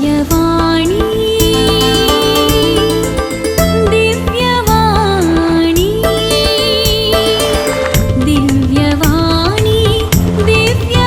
दिव्यवाणी, दिव्यवाणी, दिव्यवाणी, दिव्यवाणी.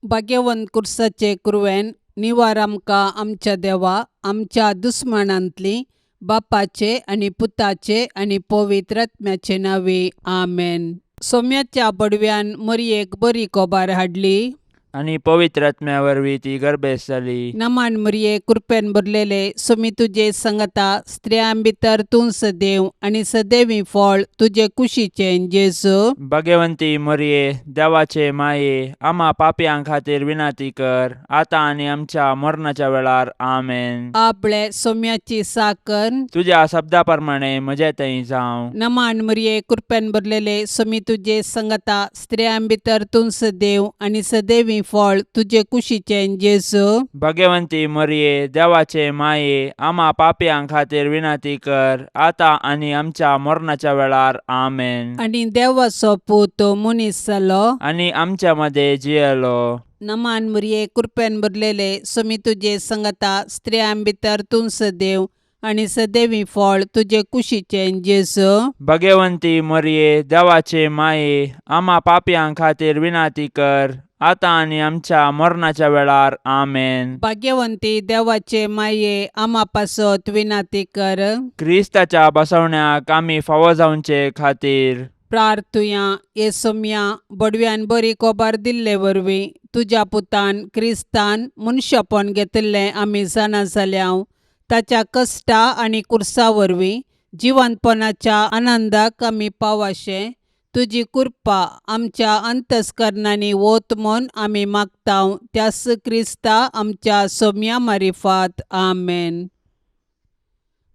भाग्यवंत कुर्साचे कुरवेन निवार आमकां आमच्या देवा आमच्या दुस्मानांतली बापाचे आनी पुताचे आनी पवित्र आत्म्याचे नांवे आमेन. सोम्याच्या बडव्यान मरयेक बरी कोबार हाडली आनी पवित्र आत्म्या वरवीं ती गर्भेस्त जाली. नमान मरये, कृपेन भरलेले, सोमी तुजे संगता, स्त्रियां भितर तूं सदैव आनी सदैवी फळ तुजे कुशीचें जेजू. भगवंती मरये, देवाचे माये, आमा पापयां खातीर विनंती कर, आतां आनी आमच्या मरणाच्या वेळार. आमेन. आपले सोम्याची साकर. तुज्या शब्दा प्रमाणे म्हजे थंय जावं. नमान मरये, कृपेन भरलेले, सोमी तुजे संगता, स्त्रियां भितर तूं सदैव आनी सदैवी फळ तुजे कुशीचें जेजू. भगवंती मरये, देवाचे माये, आमा पापयां खातीर विनंती कर, आतां आनी आमच्या मरणाच्या वेळार. आमेन. आनी देवाचो पूत मनीस जालो आनी आमच्या मदें जियेलो. नमान मरये, कृपेन भरलेले, सोमी तुजे संगता, स्त्रियां भितर तूं सदैव आनी सदैवी फळ तुजे कुशीचें जेजू. भगवंती मरये, देवाचे माये, आमा पापयां खातीर विनंती कर, आतां आनी आमच्या मरणाच्या वेळार. आमेन. भाग्यवंती देवाचे माये, आमा पासत विनंती कर. क्रिस्ताच्या बसवण्याक आमी फावो जावचे खातीर प्रार्थुया. हे सोम्या, बडव्यान बरी कोबार दिल्ले वरवीं तुज्या पुतान क्रिस्तान मनशापण घेतिल्लें आमी जाणा जाल्या. ताच्या कश्टा आनी कुर्सा वरवीं जिवंतपणाच्या आनंदाक आमी पावाशें तुजी कृपा आमच्या अंतस्करणांनी वत म्हूण आमी मागता, त्यास क्रिस्ता आमच्या सोम्या मारिफात. आमेन.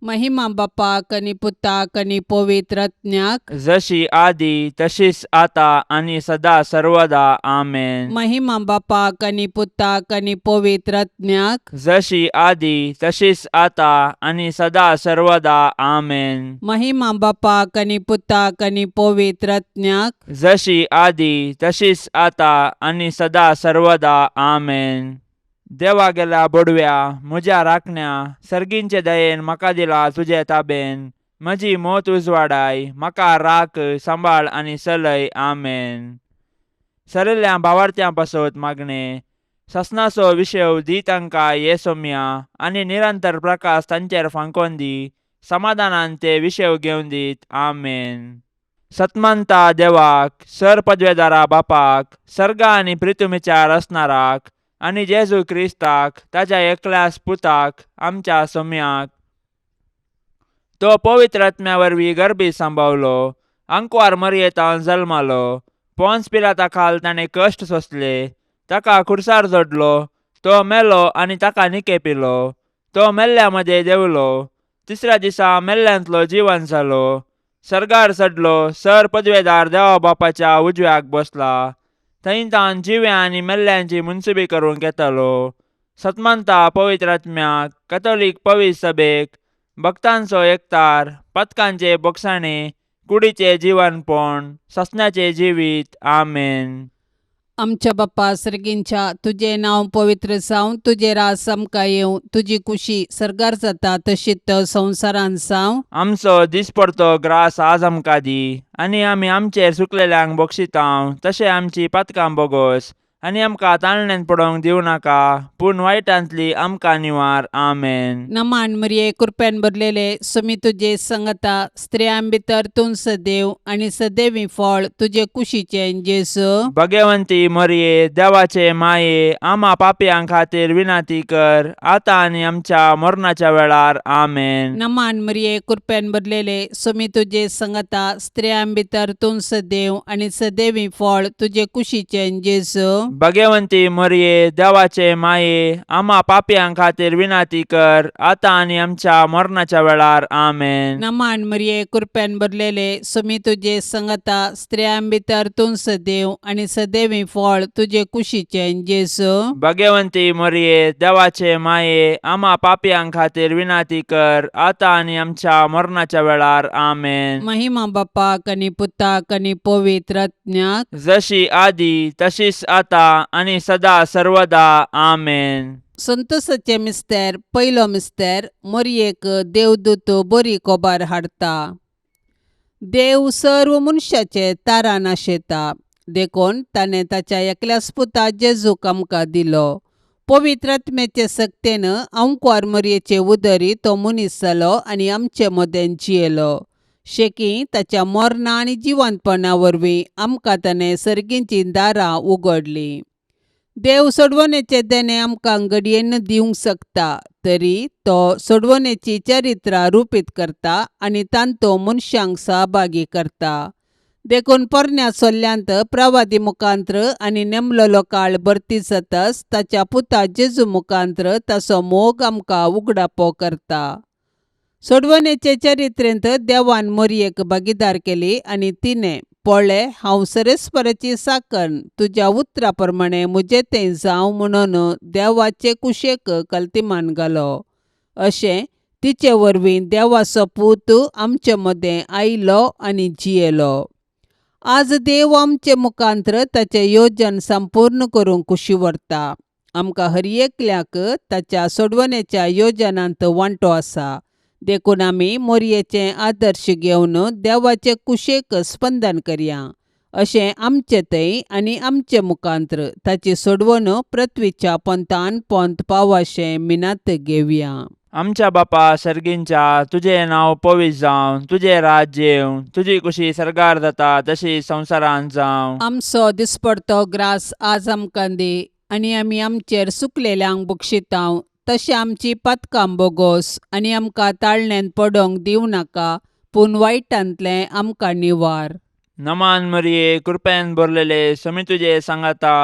महिमा बापाक आनी पुताक आनी पवित्र आत्म्याक. जशी आदी तशीच आता आनी सदा सर्वदा. आमेन. महिमा बापाक आनी पुताक आनी पवित्र आत्म्याक. जशी आदी तशीच आता आनी सदा सर्वदा. आमेन. महिमा बापाक आनी पुताक आनी पवित्र आत्म्याक. जशी आदी तशीच आता आनी सदा सर्वदा. आमेन. देवा गेल्या बडव्या, म्हज्या राखण्या, सर्गींचे दयेन म्हाका दिला तुजे ताबेन. म्हजी मोत उजवाडाय, म्हाका राख, सांबाळ आनी चलय. आमेन. सरिल्ल्या भावार्थ्यां पासत मागणें. ससनाचो विशेव दी तांकां ये सोम्या आनी निरंतर प्रकाश तांचेर फांकोन दी. समाधानान ते विशेव घेवन दीत. आमेन. सतमंता देवाक, सर पदवेदारा बापाक, सर्गा आनी प्रितुमीच्या रचणाराक आनी जेजू क्रिस्ताक ताच्या एकल्याच पुताक, आमच्या सोम्याक, तो पवित्र आत्म्या वरवीं गर्भी सांबावलो, आंकवार मरयेतान जल्मालो, पोन्स पिलाता खाल ताणें कश्ट सोंसले, ताका खुर्सार जोडलो, तो मेलो आनी ताका निकेपिलो, तो मेल्ल्या मदें देंवलो, तिसऱ्या दिसा मेल्ल्यांतलो जिवन जालो, सर्गार चडलो, सर पदवेदार देवा बापाच्या उजव्याक बसला, थंय तावन जिव्या आनी मेल्ल्यांची मुनसुबी करूंक येतालो. सतमंता पवित्र आत्म्याक, कथोलीक पवित्र सभेक, भक्तांचो एकतार, पथकांचे बोगसाणे, कुडीचे जिवनपण, ससण्याचे जिवीत. आमेन. आमच्या बाप्पा सर्गींच्या, तुजें नांव पवित्र जावं, तुजें राज आमकां येवं, तुजी कुशी सर्गार जाता तशीच संवसारांत जावं. आमचो दिसपडतो ग्रास आज आमकां दी आनी आमी आमचेर चुकलेल्यांक बक्षितांव तशें आमची पातकां बोगोस आनी आमकां ताळण्यांत पडोवंक दिवं नाका, पूण वायटांतली आमकां निवार. आमेन. नमान मरिये, कृपेन भरलेले, सुमी तुजे संगता, स्त्रियां भितर तूं सदैव आनी सदैवी फळ तुजे कुशीचें जेजू. भगवंती मरिये, देवाचे माये, आमा पापयां खातीर विनंती कर, आतां आनी आमच्या मरणाच्या वेळार. आमेन. नमान मरिये, कृपेन भरलेले, सुमी तुजे संगता, स्त्रियां भितर तूं सदैव आनी सदैवी फळ तुजे कुशीचें जेजू. भगवंती मरिये, देवाचे माये, आमा पापयां खातीर विनंती कर, आतां आनी आमच्या मरणाच्या वेळार. आमेन. नमान मरिये, कृपेन भरलेले, सुमी तुजे संगता, स्त्रियां भितर तूं सदैव आनी सदैवी फळ तुजे कुशीचें जेजू. भगवंती मरिये, देवाचे माये, आमा पापयां खातीर विनंती कर, आतां आनी आमच्या मरणाच्या वेळार. आमेन. महिमा बापाक आनी पुताक आनी पवित्र आत्म्याक. जशी आदी तशीच आता आतां आनी सदा सर्वदा आमेन. संतोसाचें मिस्तेर. पयलो मिस्तेर. मोरयेक देवदूत बरी कोबार हाडटा. देव सर्व मनशाचे तारान आशेता, देखून ताणें ताच्या एकल्याच पुता जेजूक आमकां दिलो. पवित्र आत्म्याचे सक्तेन अंकवार मोरयेचे उदरी तो मनीस जालो आनी आमचे मदें जियेलो. शेकी ताच्या मरणा आनी जिवंतपणा वरवीं आमकां ताणें सर्गीचीं दारां उगडलीं. देव सोडवणेचें देणें आमकां घडयेन दिवंक शकता, तरी तो सोडवणेची चरित्रां रुपीत करता आनी तांतो मनशांक सहभागी करता. देखून पोरण्या सोल्ल्यांत प्रवादी मुखांत्र आनी नेमलेलो काळ भरती जातच ताच्या पुता जेजू मुखांत्र ताचो मोग आमकां उगडापो करता. सोडवणेचे चरित्रेंत देवान मोरयेक भागीदार केली आनी तिणें पळय, हांव सरेस्पराची साकन, तुज्या उतरा प्रमाणें म्हजें तें जावं म्हणून देवाचे कुशेक कल्तिमान घालो. अशें तिचे वरवीं देवाचो पूत आमचे मदें आयलो आनी जियेलो. आज देव आमचे मुखांत्र ताचें योजन संपूर्ण करूंक कुशी व्हरता. आमकां हर एकल्याक ताच्या सोडवणेच्या योजनांत वांटो आसा, देखून आमी मोरयेचें आदर्श घेवन देवाचे कुशेक स्पंदन करया. अशें आमचे थंय आनी आमचे मुखांत्र ताची सोडवण पृथ्वीच्या पोंतान पोंत पावाशें मिनात घेवया. आमच्या बापा सर्गींच्या, तुजें नांव पवित्र जावं, तुजें राज्य येवं, तुजी कुशी सर्गार जाता तशी संवसारांत जावं. आमचो दिसपडतो ग्रास आज आमकां दी आनी आमी आमचेर सुकलेल्यांक बक्षितांव तशें आमची पातकां बोगोस आनी आमकां ताळण्यांत पडोंक दिवं नाका, पूण वायटांतलें आमकां निवार. नमान मरिये, कृपेन भरलेले, समी तुजे सांगाता,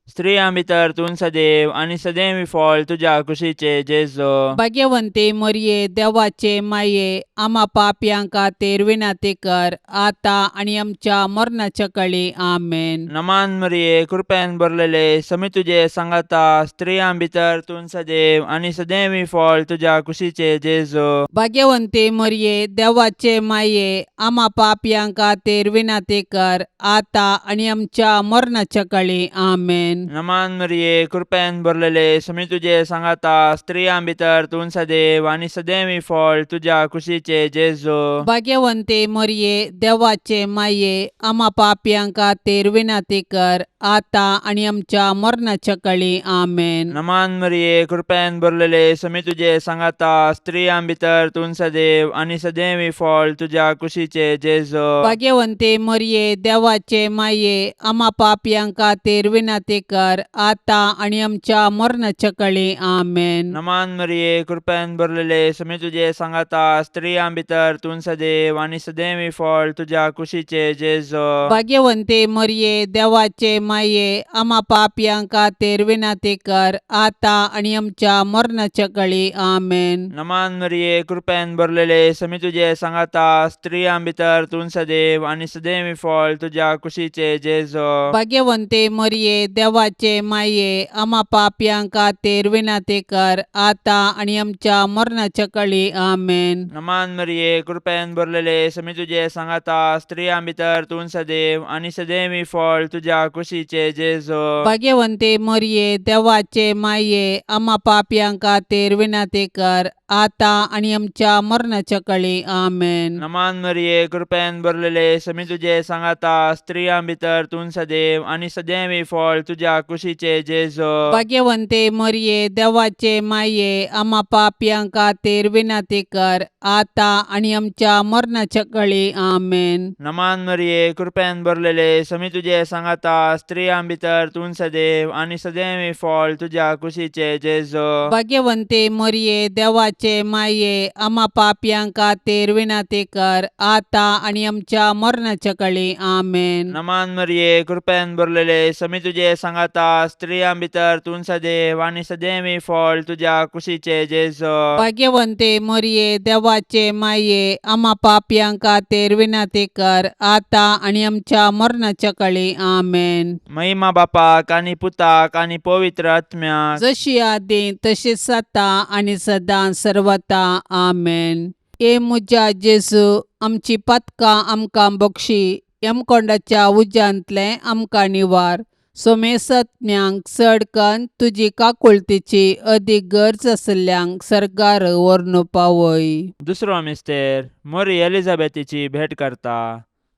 स्त्रियां भितर तूं सदैव आनी सदैव फळ तुज्या कुशीचे जेजो. भाग्यवंती मोरये, देवाचे माये, आमा पापयां खातीर विनंती कर, आतां आनी आमच्या मरणाच्या कळी. आमेन. नमान मरिये, कृपेन भरलेले, समी तुजे सांगाता, स्त्रियां भितर तूं सदैव आनी सदैव फळ तुज्या कुशीचे जेजो. भाग्यवंती मोरये, देवाचे माये, आमा पापयां खातीर विनंती कर, आतां आनी आमच्या मरणाच्या कळी. आमेन. नमान मरिये, कृपेन भरलेले, समी तुजे सांगाता, स्त्रियां भितर तूं सदैव आनी सदैव फळ तुज्या कुशीचे जेजो. भाग्यवंती मोरये, देवाचे माये, आमा पापयां खातीर विनंती कर, आतां आनी आमच्या मरणाच्या कळी. आमेन. नमान मरिये, कृपेन भरलेले, समी तुजे सांगाता, स्त्रियां भितर तूं सदैव आनी सदैव फळ तुज्या कुशीचे जेजो. भाग्यवंती मोरये, देवाचे माये, आमा पापयां खातीर विनंती कर, आतां आनी आमच्या मरणाच्या कळी. आमेन. नमान मरिये, कृपेन भरलेले, समी तुजे सांगाता, स्त्रियां भितर तूं सदैव आनी सदैव फळ तुज्या कुशीचे जेजो. भाग्यवंती मोरये, देवाचे माये, आमा पापयां खातीर विनंती कर, आतां आनी आमच्या मरणाच्या कळी. आमेन. नमान मरिये, कृपेन भरलेले, समी तुजे सांगाता, स्त्रियां भितर तूं सदैव आनी सदैव फळ तुज्या कुशीचे जेजो. भाग्यवंती मोरये, देवाचे माये, आमा पापयां खातीर विनंती कर, आतां आनी आमच्या मरणाच्या कळी. आमेन. नमान मरिये, कृपेन भरलेले, समी तुजे सांगाता, स्त्रियां भितर तूं सदैव आनी सदैव फळ तुज्या कुशीचे जेजो. भाग्यवंती मोरये, देवाचे माये, आमा पापयां खातीर विनंती कर, आतां आनी आमच्या मरणाच्या कळी. आमेन. नमान मरिये, कृपेन भरलेले, समी तुजे सांगाता, स्त्रियां भितर तूं सदैव आनी सदैव फळ तुज्या कुशीचे जेजो. भाग्यवंती मोरये, देवाचे माये, आमा पापयां खातीर विनंती कर, आतां आनी आमच्या मरणाच्या कळी. आमेन. नमान मरिये, कृपेन भरलेले, समी तुजे सांगाता, स्त्रियां भितर तूं सदैव आनी सदैव फळ तुज्या कुशीचे जेजो. भाग्यवंती मोरये, देवाचे माये, आमा पापयां खातीर विनंती कर, आतां आनी आमच्या मरणाच्या कळी. आमेन. नमान मरिये, कृपेन भरलेले, समी तुजे सांगाता, स्त्रियां भितर तूं सदैव आनी सदैव फळ तुज्या कुशीचे जेजो. भाग्यवंती मोरये, देवाचे माये, आमा पापयां खातीर विनंती कर, आतां आनी आमच्या मरणाच्या कळी. आमेन. महिमा बापाक आनी पुताक आनी पवित्र आत्म्याक, जशी आदी तशीच आतां आनी सदां सर्वता. आमेन. ए म्हज्या जेजू, आमची पातकां आमकां बक्षी, यमकोंडाच्या उज्यांतलें आमकां निवार. सोमेसत्म्यांक चड कन्न तुजी काकुळतीची अदीक गरज आशिल्ल्यांक सर्गार व्हरून पावय. दुसरो मिस्तेर मोरी एलिझाबेथीची भेट करता.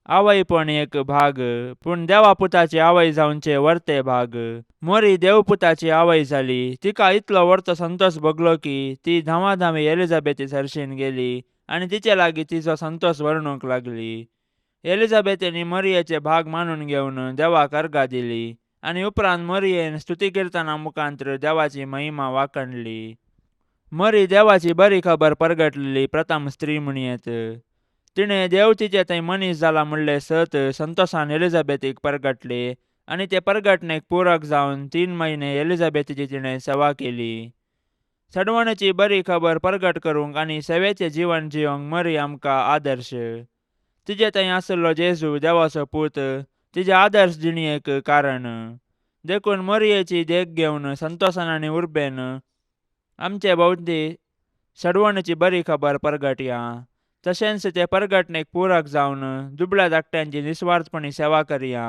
आवयपण एक भाग, पूण देवा पुताची आवय जावचे वर्ते भाग. मोरी देवपुताची आवय जाली. तिका इतलो वर्तो संतोष भोगलो की ती धांवाधांवी एलिझाबेथी सरशीन गेली आनी तिचे लागीं तिचो संतोष वर्णूंक लागली. एलिझाबेथीन मरियेचे भाग मानून घेवन देवाक अर्गां दिली आनी उपरांत मरियेन स्तुती किर्तना मुखांत्र देवाची महिमा वाखणली. मरी देवाची बरी खबर परगटलेली प्रथम स्त्री म्हणयेत. तिणें देव तिचे थंय मनीस जाला म्हणलें सत संतोषान एलिझाबेथीक परगटले आनी ते परगटणेक पूरक जावन 3 म्हयने एलिझाबेथीची तिणें सेवा केली. सडवणेची बरी खबर परगट करूंक आनी सेवेचें जिवन जियोंक मरी आमकां आदर्श. तिजे थंय आशिल्लो जेजू देवाचो पूत तिजे आदर्श जिणेक कारण. देखून मरियेची देख घेवन संतोषान आनी उर्बेन आमचे भोंवती सडवणेची बरी खबर परगटया. तशेंच ते परगटणेक पूरक जावन दुबळ्या धाकट्यांची निस्वार्थपणी सेवा करया.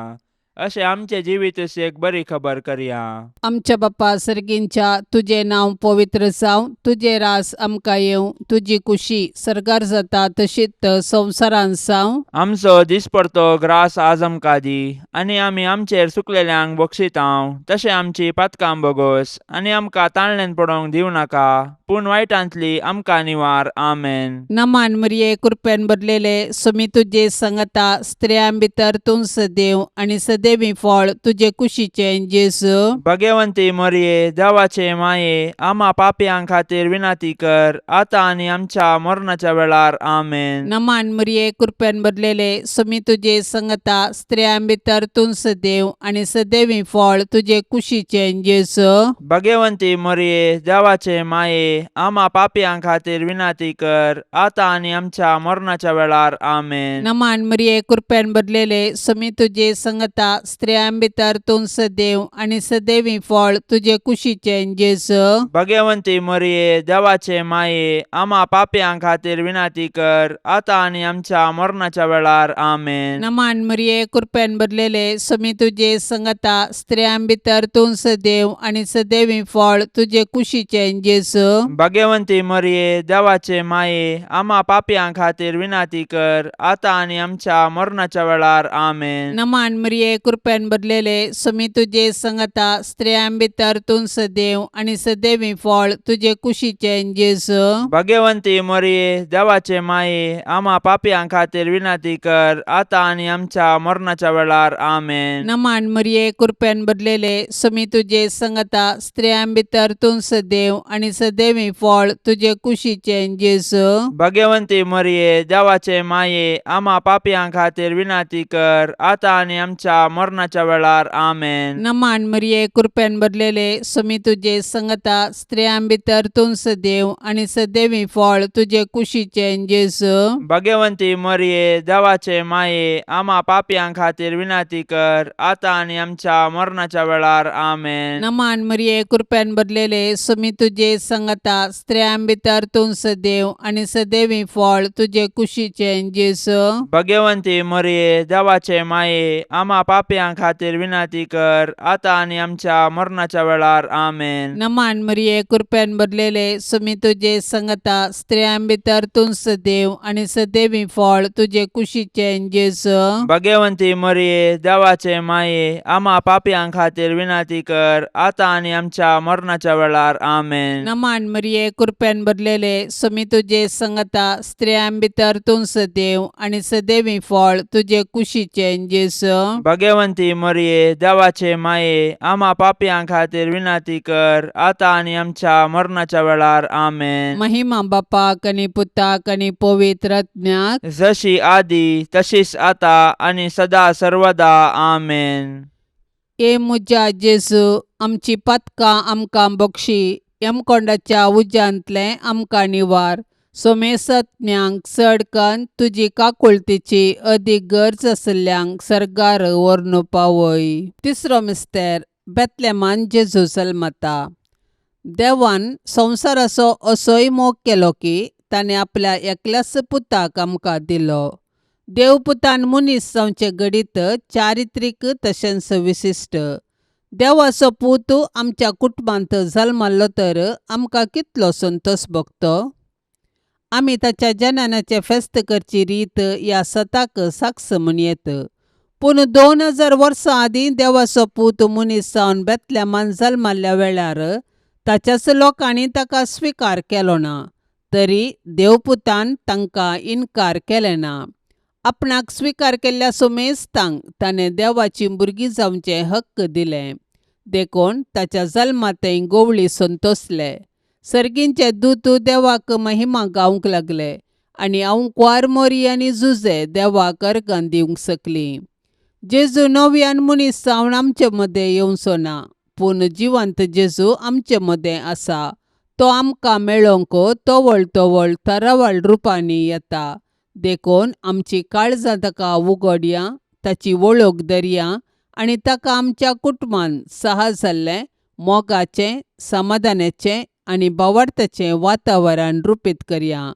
अशें आमचें जिवीत एक बरी खबर करया. आमच्या बापा सर्गींच्या, तुजें नांव पवित्र जावं, तुजें रास आमकां येवं, तुजी कुशी सर्गार जाता तशीच संवसारांत जावं. आमचो दिसपडतो ग्रास आज आमकां दी आनी आमी आमचेर चुकलेल्यांक बक्षितांव तशें आमची पातकां बोगोस आनी आमकां ताळण्यान पडोवंक दिवं नाका, पूण वायटांतली आमकां निवार. आमेन. नमान मरिये, कृपेन भरलेले, सुमी तुजे संगता, स्त्रियां भितर तूं सदैव आनी सदैवी फळ तुजे कुशीचें जेजू. भगवंती मरिये, देवाचे माये, आमा पापयां खातीर विनंती कर, आतां आनी आमच्या मरणाच्या वेळार. आमेन. नमान मरिये, कृपेन भरलेले, सुमी तुजे संगता, स्त्रियां भितर तूं सदैव आनी सदैवी फळ तुजे कुशीचें जेजू. भगवंती मरिये, देवाचे माये, आमा पापयां खातीर विनंती कर, आतां आनी आमच्या मरणाच्या वेळार. आमेन. नमान मरिये, कृपेन भरलेले, सुमी तुजे संगता, स्त्रियां भितर तूं सदैव आनी सदैवी फळ तुजे कुशीचें जेजू. भगवंती मरिये, देवाचे माये, आमा पापयां खातीर विनंती कर, आतां आनी आमच्या मरणाच्या वेळार. आमेन. नमान मरिये, कृपेन भरलेले, सुमी तुजे संगता, स्त्रियां भितर तूं सदैव आनी सदैवी फळ तुजे कुशीचें जेजू. भगवंती मरिये, देवाचे माये, आमा पापयां खातीर विनंती कर, आतां आनी आमच्या मरणाच्या वेळार. आमेन. नमान मरिये, कृपेन भरलेले, सुमी तुजे संगता, स्त्रियां भितर तूं सदैव आनी सदैवी फळ तुजे कुशीचें जेजू. भगवंती मरिये, देवाचे माये, आमा पापयां खातीर विनंती कर, आतां आनी आमच्या मरणाच्या वेळार. आमेन. नमान मरिये, कृपेन भरलेले, सुमी तुजे संगता, स्त्रियां भितर तूं सदैव आनी सदैवी फळ तुजे कुशीचें जेजू. भगवंती मरिये, देवाचे माये, आमा पापयां खातीर विनंती कर, आतां आनी आमच्या मरणाच्या वेळार. आमेन. नमान मरिये, कृपेन भरलेले, सुमी तुजे संगता, स्त्रियां भितर तूं सदैव आनी सदैवी फळ तुजे कुशीचें जेजू. भगवंती मरिये, देवाचे माये, आमा पापयां खातीर विनंती कर, आतां आनी आमच्या मरणाच्या वेळार. आमेन. नमान मरिये, कृपेन भरलेले, सुमी तुजे संगता, स्त्रियां भितर तूं सदैव आनी सदैवी फळ तुजे कुशीचें जेजू. भगवंती मरिये, देवाचे माये, आमा पापयां खातीर विनंती कर, आतां आनी आमच्या मरणाच्या वेळार. आमेन. नमान मरिये, कृपेन भरलेले, सुमी तुजे संगता, स्त्रियां भितर तूं सदैव आनी सदैवी फळ तुजे कुशीचें जेजू. भगवंती मरिये, देवाचे माये, आमा पापयां खातीर विनंती कर, आतां आनी आमच्या मरणाच्या वेळार. आमेन. नमान मरिये, कृपेन भरलेले, सुमी तुजे संगता, स्त्रियां भितर तूं सदैव आनी सदैवी फळ तुजे कुशीचें जेजू. भगवंती मरिये, देवाचे माये, आमा पापयां खातीर विनंती कर, आतां आनी आमच्या मरणाच्या वेळार. आमेन. महिमा बापाक आनी पुताक आनी पवित्र आत्म्याक, जशी आदी तशीच आता आनी सदा सर्वदा. आमेन. ए म्हज्या जेजू, आमची पातकां आमकां बक्षी, यमकोंडाच्या उज्यांतलें आमकां निवार, सोमेसत्म्यांक चड कन्न तुजी काकुळतीची अदीक गरज आशिल्ल्यांक सर्गार व्हरून पावय. तिसरो मिस्तेर, बेतलेमान जेजू जल्मता. देवान संवसाराचो असोय मोग केलो की ताणें आपल्या एकल्याच पुताक आमकां दिलो. देवपुतान मनीस जावचें घडीत चारित्रीक तशेंच विशिश्ट. देवाचो पूत आमच्या कुटुंबांत जल्मल्लो तर आमकां कितलो संतोश भोगतो. आमी ताच्या जननाचें फेस्त करची रीत ह्या सताक साक्ष म्हूण येत. पूण 2000 वर्सां आदीं देवाचो पूत मनीस जावन बेतलेमान जल्मल्ल्या वेळार ताच्याच लोकांनी ताका स्विकार केलो ना, तरी देवपुतान तांकां इनकार केलें ना. आपणाक स्विकार केल्ल्या सुमेस्तांक ताणें देवाचीं भुरगीं जावचें हक्क दिलें. देखून ताच्या जल्मांतय गोवळी संतोसले. सर्गींचे दूत देवाक महिमा गावंक लागले आनी आंवकुवार मोरी आनी जुजे देवाक अर्गां दिवंक शकलीं. जेजू नव्यान मनीस जावन आमचे मदें येवचो ना, पूण जिवंत जेजू आमचे मदें आसा. तो आमकां मेळोवंक तवळ तवळ तरावळ रुपांनी येता. देखून आमची काळजां ताका उगडया, ताची वळख धरया आनी ताका आमच्या कुटुंबान सहज जाल्लें मोगाचें, समाधानाचें आनी भावार्थाचें वातावरण रुपीत करया.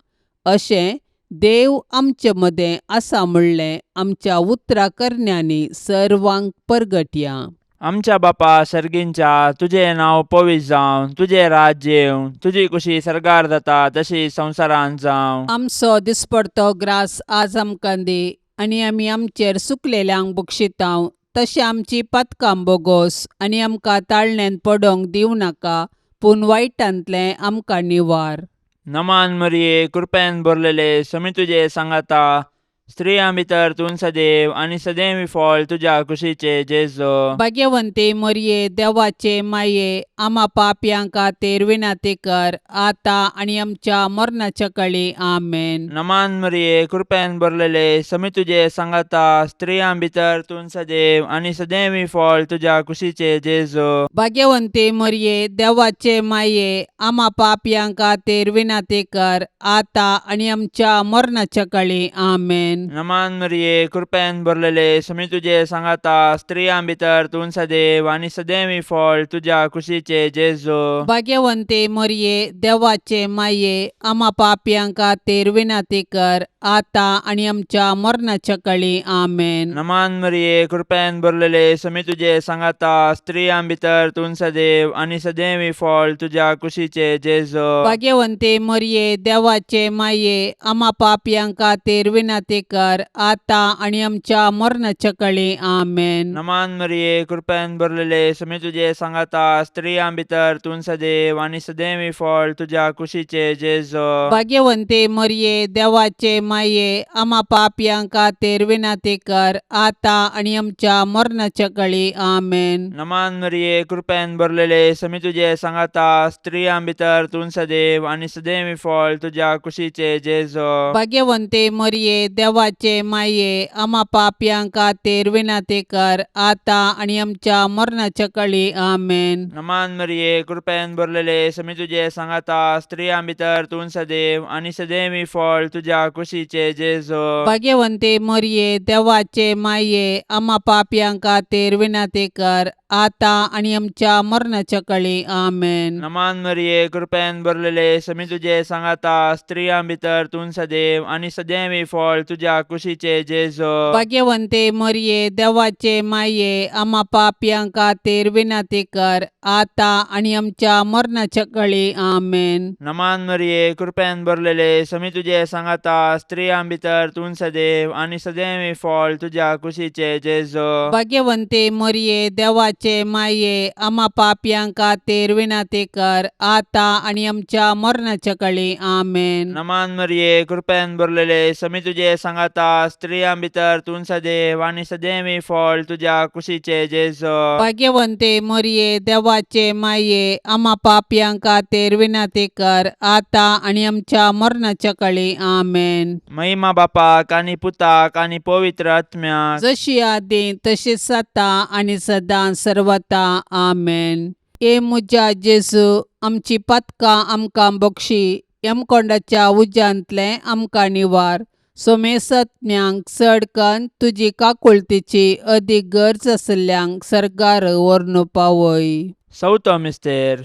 अशें देव आमचे मदें आसा म्हणलें आमच्या उतरा करण्यांनी सर्वांक परगटया. आमच्या बापा सर्गींच्या, तुजें नांव पवित्र जावं, तुजें राज्य येवं, तुजी कुशी सर्गार जाता तशी संवसारांत जावं. आमचो दिसपडतो ग्रास आज आमकां दी आनी आमी आमचेर सुकलेल्यांक बक्षितांव तशें आमची पातकां बोगोस आनी आमकां ताळण्यांत पडोंक दिवं नाका, पूण वायटांतलें आमकां निवार. नमान मरिये, कृपेन भरलेले, समी तुजे सांगाता, स्त्रियां भितर तूं सदैव आनी सदैव फळ तुज्या कुशीचे जेजो. भाग्यवंती मरिये, देवाचे माये, आमा पापयां खातीर विनंती कर आतां आनी आमच्या मरणाच्या कळी. आमेन. नमान मरिये, कृपेन भरलेले, समी तुजे सांगाता, स्त्रियां भितर तूं सदैव आनी सदैव फळ तुज्या कुशीचे जेजो. भाग्यवंती मरिये, देवाचे माये, आमा पापयां खातीर विनंती कर आतां आनी आमच्या मरणाच्या कळी. आमेन. नमान मरिये, कृपेन भरलेले, समी तुजे सांगाता, स्त्रियां भितर तूं सदैव आनी सदैव फळ तुज्या कुशीचे जेजो. भाग्यवंती मरिये, देवाचे माये, आमा पापयां खातीर विनंती कर आतां आनी आमच्या मरणाच्या कळी. आमेन. नमान मरिये, कृपेन भरलेले, समी तुजे सांगाता, स्त्रियां भितर तूं सदैव आनी सदैव फळ तुज्या कुशीचे जेजो. भाग्यवंती मरिये, देवाचे माये, आमा पापयां खातीर विनंती कर आतां आनी आमच्या मरणाच्या कळी. आमेन. नमान मरिये, कृपेन भरलेले, समी तुजे सांगाता, स्त्रियां भितर तूं सदैव आनी सदैव फळ तुज्या कुशीचे जेजो. भाग्यवंती मरिये, देवाचे माये, आमा पापयां खातीर विनंती कर आतां आनी आमच्या मरणाच्या कळी. आमेन. नमान मरिये, कृपेन भरलेले, समी तुजे सांगाता, स्त्रियां भितर तूं सदैव आनी सदैव फळ तुज्या कुशीचे जेजो. भाग्यवंती मरिये, देवाचे माये, आमा पापयां खातीर विनंती कर आतां आनी आमच्या मरणाच्या कळी. आमेन. नमान मरिये, कृपेन भरलेले, समी तुजे सांगाता, स्त्रियां भितर तूं सदैव आनी सदैव फळ तुज्या कुशीचे जेजो. भाग्यवंती मरिये, देवाचे माये, आमा पापयां खातीर विनंती कर आतां आनी आमच्या मरणाच्या कळी. आमेन. नमान मरिये, कृपेन भरलेले, समी तुजे सांगाता, स्त्रियां भितर तूं सदैव आनी सदैव फळ तुज्या कुशीचे जेजो. भाग्यवंती मरिये, देवाचे माये, आमा पापयां खातीर विनंती कर आतां आनी आमच्या मरणाच्या कळी. आमेन. नमान मरिये, कृपेन भरलेले, समी तुजे सांगाता, स्त्रियां भितर तूं सदैव आनी सदैव फळ तुज्या कुशीचे जेजो. भाग्यवंती मरिये, देवाचे माये, आमा पापयां खातीर विनंती कर आतां आनी आमच्या मरणाच्या कळी. आमेन. नमान मरिये, कृपेन भरलेले, समी तुजे सांगाता, स्त्रियां भितर तूं सदैव आनी सदैव फळ तुज्या कुशीचे जेजो. भाग्यवंती मरिये, देवाचे माये, आमा पापयां खातीर विनंती कर आतां आनी आमच्या मरणाच्या कळी. आमेन. महिमा बापाक आनी पुताक आनी पवित्र आत्म्याक, जशी आदी तशीच आतां आनी सदां सर्वता. आमेन. हे म्हज्या जेजू, आमची पातकां आमकां बक्षी, यमकोंडाच्या उज्यांतलें आमकां निवार, सोमेसत्म्यांक चड कन्न तुजी काकुळतीची अदीक गरज आशिल्ल्यांक सर्गार व्हरून पावय. चवथो मिस्तेर.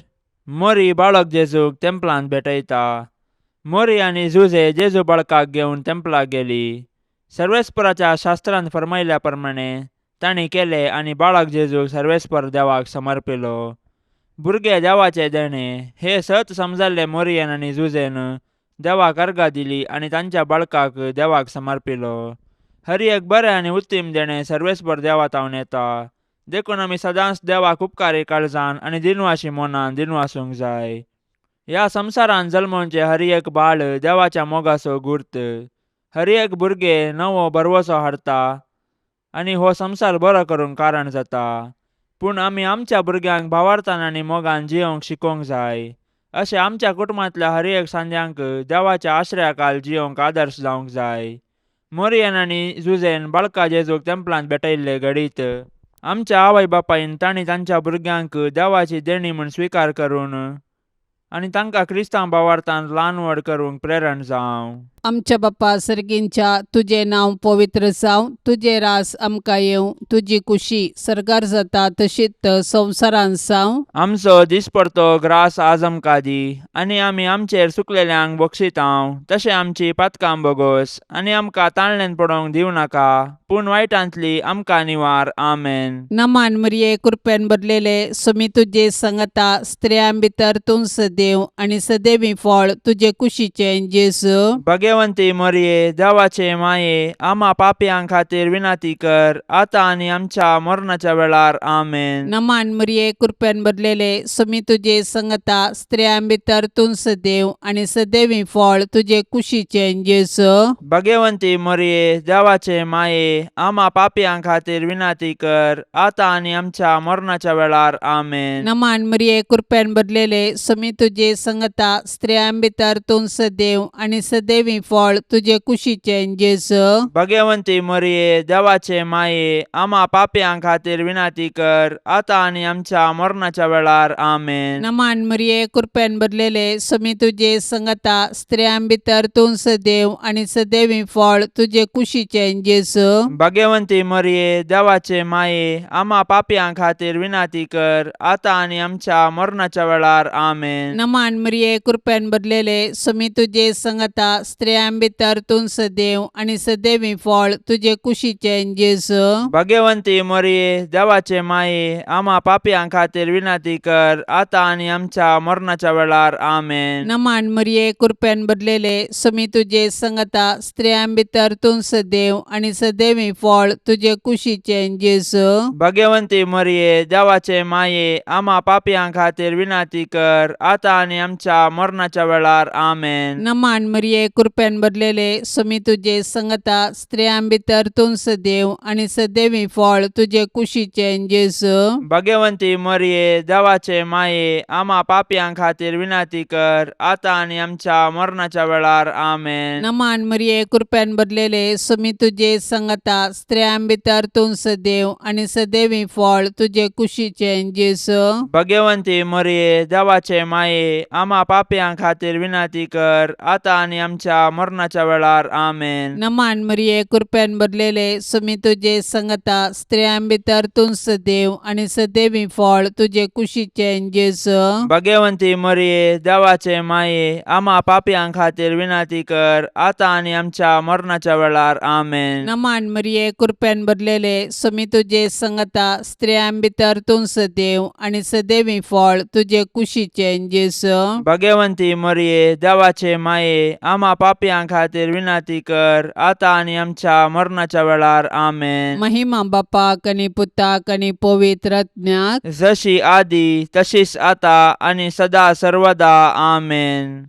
मोरी बाळक जेजूक तेंपलांत भेटयता. मोरी आनी जुजे जेजू बाळकाक घेवन तेंपलाक गेली. सर्वेस्पराच्या शास्त्रांत फर्मायल्या प्रमाणे तांणी केलें आनी बाळक जेजूक सर्वेस्पर देवाक समर्पिलो. भुरगे देवाचें देणें हें सत समजल्ले मोरयेन आनी जुजेन देवाक अर्गां दिली आनी तांच्या बाळकाक देवाक समर्पिलो. हर एक बरें आनी उत्तीम देणें सर्वेस्पर देवा तावन येता, देखून आमी सदांच देवाक उपकारी काळजान आनी दिनवाशी मनान दिनवासूंक जाय. ह्या संवसारांत जल्मोवचें हर एक बाळ देवाच्या मोगाचो गुर्त. हर एक भुरगें नवो भरवसो हाडटा आनी हो संवसार बरो करूंक कारण जाता. पूण आमी आमच्या भुरग्यांक भावार्थान आनी मोगान जियोवंक शिकोवंक जाय. अशें आमच्या कुटुंबांतल्या हर एक सांद्यांक देवाच्या आश्रयाखाल जियोवंक आदर्श जावंक जाय. मोरयेन आनी जुजेन बाळका जेजूक तेंपलांत भेटयल्ले घडीत आमच्या आवय बापायन तांणी तांच्या भुरग्यांक देवाची देणी म्हूण स्विकार करून आनी तांकां क्रिस्तांव भावार्थान ल्हान व्हड करूंक प्रेरण जावं. आमच्या बापा सर्गींच्या, तुजें नांव पवित्र जावं, तुजें रास आमकां येवं, तुजी कुशी सर्गार जाता तशीच संवसारांत जावं. आमचो दिसपडतो ग्रास आज आमकां दी आनी आमी आमचेर सुकलेल्यांक बक्षितांव तशें आमची पातकां बोगोस आनी आमकां ताळण्यान पडोवंक दिवं नाका, पूण वायटांतली आमकां निवार. आमेन. नमान मरिये, कृपेन भरलेले, सुमी तुजे संगता, स्त्रियां भितर तूं सदैव आनी सदैवी फळ तुजे कुशीचें जेजू. भगवंती मोरये, देवाचे माये, आमा पापयां खातीर विनंती कर, आतां आनी आमच्या मरणाच्या वेळार. आमेन. नमान मरिये, कृपेन भरलेले, सुमी तुजे संगता, स्त्रियां भितर तूं सदैव आनी सदैवी फळ तुजे कुशीचें जेजू. भगवंती मोरये, देवाचे माये, आमा पापयां खातीर विनंती कर, आतां आनी आमच्या मरणाच्या वेळार. आमेन. नमान मरिये, कृपेन भरलेले, सुमी तुजे संगता, स्त्रियां भितर तूं सदैव आनी सदैवी फळ तुजे कुशीचें जेजू. भगवंती मोरये, देवाचे माये, आमा पापयां खातीर विनंती कर, आतां आनी आमच्या मरणाच्या वेळार. आमेन. नमान मरिये, कृपेन भरलेले, सुमी तुजे संगता, स्त्रियां भितर तूं सदैव आनी सदैवी फळ तुजे कुशीचें जेजू. भगवंती मोरये, देवाचे माये, आमा पापयां खातीर विनंती कर, आतां आनी आमच्या मरणाच्या वेळार. आमेन. नमान मरिये, कृपेन भरलेले, सुमी तुजे संगता, स्त्रियां भितर तूं सदैव आनी सदैवी फळ तुजे कुशीचें जेजू. भगवंती मोरये, देवाचे माये, आमा पापयां खातीर विनंती कर, आतां आनी आमच्या मरणाच्या वेळार. आमेन. नमान मरिये, कृपेन भरलेले, सुमी तुजे संगता, स्त्रियां भितर तूं सदैव आनी सदैवी फळ तुजे कुशीचें जेजू. भगवंती मोरये, देवाचे माये, आमा पापयां खातीर विनंती कर, आतां आनी आमच्या मरणाच्या वेळार. आमेन. नमान मरिये, कृपेन भरलेले, सुमी तुजे संगता, स्त्रियां भितर तूं सदैव आनी सदैवी फळ तुजे कुशीचें जेजू. भगवंती मोरये, देवाचे माये, आमा पापयां खातीर विनंती कर, आतां आनी आमच्या मरणाच्या वेळार. आमेन. नमान मरिये, कृपेन भरलेले, सुमी तुजे संगता, स्त्रियां भितर तूं सदैव आनी सदैवी फळ तुजे कुशीचें जेजू. भगवंती मोरये, देवाचे माये, आमा पापयां खातीर विनंती कर, आतां आनी आमच्या मरणाच्या वेळार. आमेन. नमान मरिये, कृपेन भरलेले, सुमी तुजे संगता, स्त्रियां भितर तूं सदैव आनी सदैवी फळ तुजे कुशीचें जेजू. भगवंती मोरये, देवाचे माये, आमा पापयां खातीर विनंती कर, आतां आनी आमच्या मरणाच्या वेळार. आमेन. नमान मरिये, कृपेन भरलेले, सुमी तुजे संगता, स्त्रियां भितर तूं सदैव आनी सदैवी फळ तुजे कुशीचें जेजू. भगवंती मोरये, देवाचे माये, आमा पापयां खातीर विनंती कर, आतां आनी आमच्या मरणाच्या वेळार. आमेन. महिमा बापाक आनी पुताक आनी पवित्र आत्म्याक, जशी आदी तशीच आता आनी सदा सर्वदा. आमेन.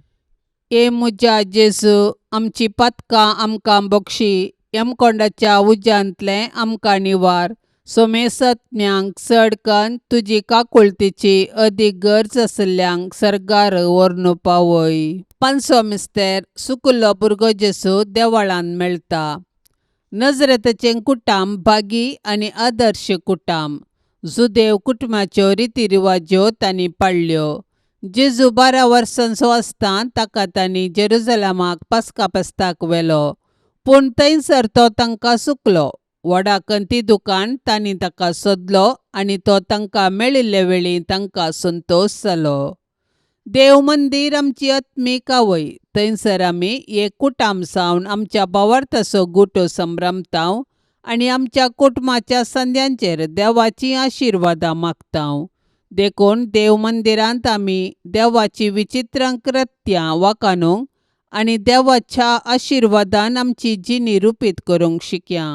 ए म्हज्या जेजू, आमची पातकां आमकां बक्षी, यमकोंडाच्या उज्यांतलें आमकां निवार, सोमेसत्म्यांक चड कन्न तुजी काकुळतीची अदीक गरज आशिल्ल्यांक सर्गार व्हरून पावय. पांचवो मिस्तेर, सुकुल्लो भुरगो जेजू देवळांत मेळटा. नजरेताचें कुटाम भागी आनी आदर्श कुटाम. जुदेव कुटुंबाच्यो रिती रिवाज्यो तांणी पाळ्ळ्यो. जेजू 12 वर्सांचो आसतना ताका तांणी जेरुजलमाक पास्का फेस्ताक व्हेलो, पूण थंयसर तो तांकां चुकलो. व्हडा कंती दुकान तांणी ताका सोदलो आनी तो तांकां मेळिल्ले वेळी तांकां संतोश जालो. देव मंदीर आमची आत्मीक आवय, थंयसर आमी एक कुटाम जावन आमच्या भावार्थाचो गुटो संभ्रमताव आनी आमच्या कुटुंबाच्या संद्यांचेर देवाचीं आशिर्वादां मागता. देखून देव मंदिरांत आमी देवाची विचित्र कृत्यां वाखाणूंक आनी देवाच्या आशिर्वादान आमची जिणी रुपीत करूंक शिकया.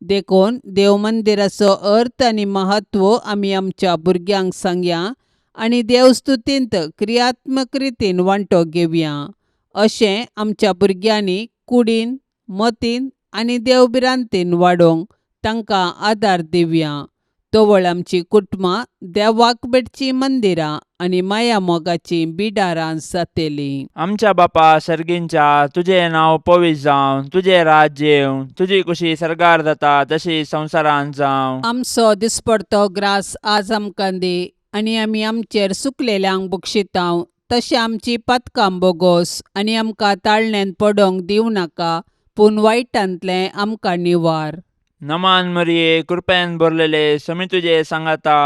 देखून देव मंदिराचो अर्थ आनी म्हत्व आमी आमच्या भुरग्यांक सांगया आनी देवस्तुतींत क्रियात्मक रितीन वांटो घेवया. अशें आमच्या भुरग्यांनी कुडीन, मतीन आनी देवभिरांतीन वाडोवंक तांकां आदार दिवया. तवळ आमची कुटुंबां देवाक भेटचीं मंदिरां आनी माया मोगाचीं बिडारां जातलीं. आमच्या बापा सर्गींच्या, तुजें नांव पवित्र जावं, तुजें राज्य येवं, तुजी कुशी सर्गार जाता तशी संवसारांत जावं. आमचो दिसपडतो ग्रास आज आमकां दी आनी आमी आमचेर सुकलेल्यांक बक्षितांव तशें आमची पातकां बोगोस आनी आमकां ताळण्यांत पडोवंक दिवं नाका, पूण वायटांतलें आमकां निवार. नमान मरिये, कृपेन भरलेले, समी तुजे सांगाता,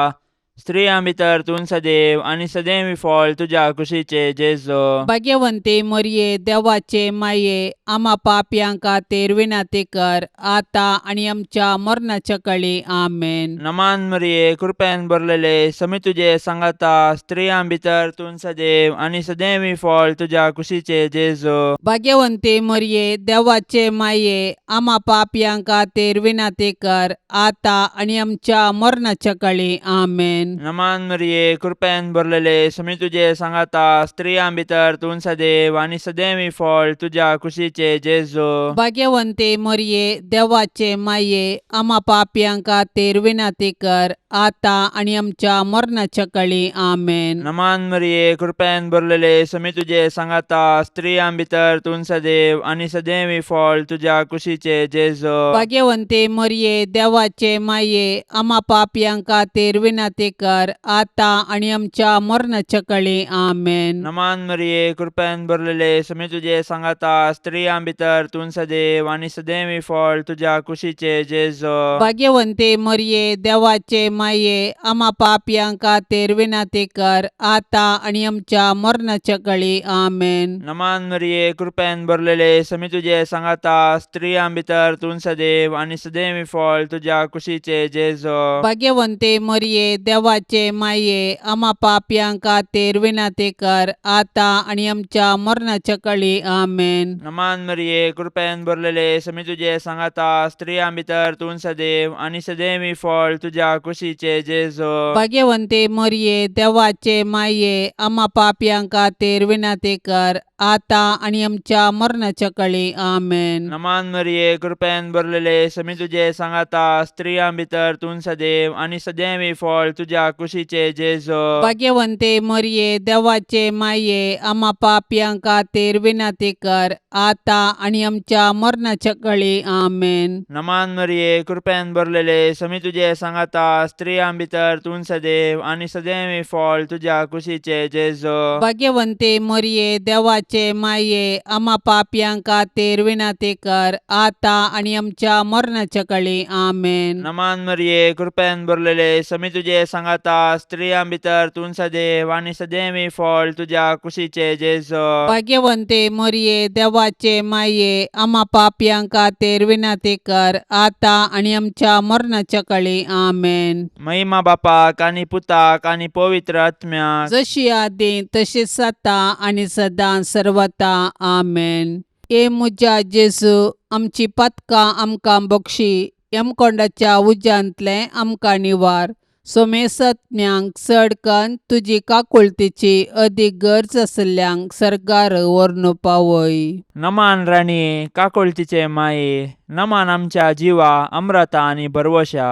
स्त्रियां भितर तूं सदैव आनी सदैव फळ तुज्या कुशीचे जेजो. भाग्यवंती मरिये, देवाचे माये, आमा पापयां खातीर विनंती कर, आतां आनी आमच्या मरणाच्या कळी. आमेन. नमान मरिये, कृपेन भरलेले, समी तुजे सांगाता, स्त्रियां भितर तूं सदैव आनी सदैव फळ तुज्या कुशीचे जेजो. भाग्यवंती मरिये, देवाचे माये, आमा पापयां खातीर विनंती कर, आतां आनी आमच्या मरणाच्या कळी. आमेन. नमान मरिये, कृपेन भरलेले, समी तुजे सांगाता, स्त्रियां भितर तूं सदैव आनी सदैव फळ तुज्या कुशीचे जेजो. भाग्यवंती मरिये, देवाचे माये, आमा पापयां खातीर विनंती कर, आतां आनी आमच्या मरणाच्या कळी. आमेन. नमान मरिये, कृपेन भरलेले, समी तुजे सांगाता, स्त्रियां भितर तूं सदैव आनी सदैव फळ तुज्या कुशीचे जेजो. भाग्यवंती मरिये, देवाचे माये, आमा पापयां खातीर विनंती कर, आतां आनी आमच्या मरणाच्या कळी. आमेन. नमान मरिये, कृपेन भरलेले, समी तुजे सांगाता, स्त्रियां भितर तूं सदैव आनी सदैव फळ तुज्या कुशीचे जेजो. भाग्यवंती मरिये, देवाचे माये, आमा पापयां खातीर विनंती कर, आतां आनी आमच्या मरणाच्या कळी. आमेन. नमान मरिये, कृपेन भरलेले, समी तुजे सांगाता, स्त्रियां भितर तूं सदैव आनी सदैव फळ तुज्या कुशीचे जेजो. भाग्यवंती मरिये, देवाचे माये, आमा पापयां खातीर विनंती कर, आतां आनी आमच्या मरणाच्या कळी. आमेन. नमान मरिये, कृपेन भरलेले, समी तुजे सांगाता, स्त्रियां भितर तूं सदैव आनी सदैव फळ तुज्या कुशीचे जेजो. भाग्यवंती मरिये, देवाचे माये, आमा पापयां खातीर विनंती कर, आतां आनी आमच्या मरणाच्या कळी. आमेन. नमान मरिये, कृपेन भरलेले, समी तुजे सांगाता, स्त्रियां भितर तूं सदैव आनी सदैव फळ तुज्या कुशीचे जेजो. भाग्यवंती मरिये, देवाचे माये, आमा पापयां खातीर विनंती कर, आतां आनी आमच्या मरणाच्या कळी. आमेन. नमान मरिये, कृपेन भरलेले, समी तुजे सांगाता, स्त्रियां भितर तूं सदैव आनी सदैव फळ तुज्या कुशीचे जेजो. भाग्यवंती मरिये, देवाचे माये, आमा पापयां खातीर विनंती कर, आतां आनी आमच्या मरणाच्या कळी. आमेन. नमान मरिये, कृपेन भरलेले, समी तुजे सांगाता, स्त्रियां भितर तूं सदैव आनी सदैव फळ तुज्या कुशीचे जेजो. भाग्यवंती मरिये, देवाचे माये, आमा पापयां खातीर विनंती कर, आतां आनी आमच्या मरणाच्या कळी. आमेन. महिमा बापाक आनी पुताक आनी पवित्र आत्म्याक, जशी आदी तशीच आतां आनी सदां सर्वता. आमेन. ए म्हज्या जेजू, आमची पातकां आमकां बक्षी, यमकोंडाच्या उज्यांतलें आमकां निवार, सोमेसत्म्यांक चड कन्न तुजी काकुळतीची अदीक गरज आशिल्ल्यांक सर्गार व्हरून पावय. नमान राणये, काकुळतीचे माये, नमान आमच्या जिवा अम्रता आनी भरवशा,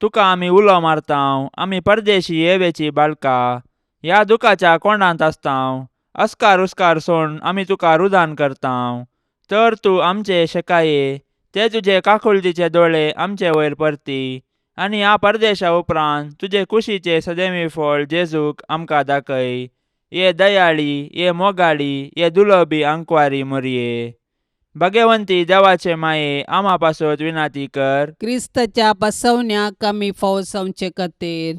तुका आमी उलो मारतांव, आमी परदेशी येवेची बाळका, ह्या दुखाच्या कोंडांत आसतांव, अस्कार उस्कार सोड आमी तुका रुदान करतांव, तर तूं आमचे शेकाये ते तुजे काकुळतीचे दोळे आमचे वयर परती आनी ह्या परदेशा उपरांत तुजे कुशीचे सदैवी फळ जेजूक आमकां दाखय. ये दयाळी, ये मोगाळी, ये दुलबी आंकवारी मोरये, भगवंती देवाचे माये, आमा पासत विनाती कर. क्रिस्ताच्या बसवण्याक आमी फावो जावचे खातीर.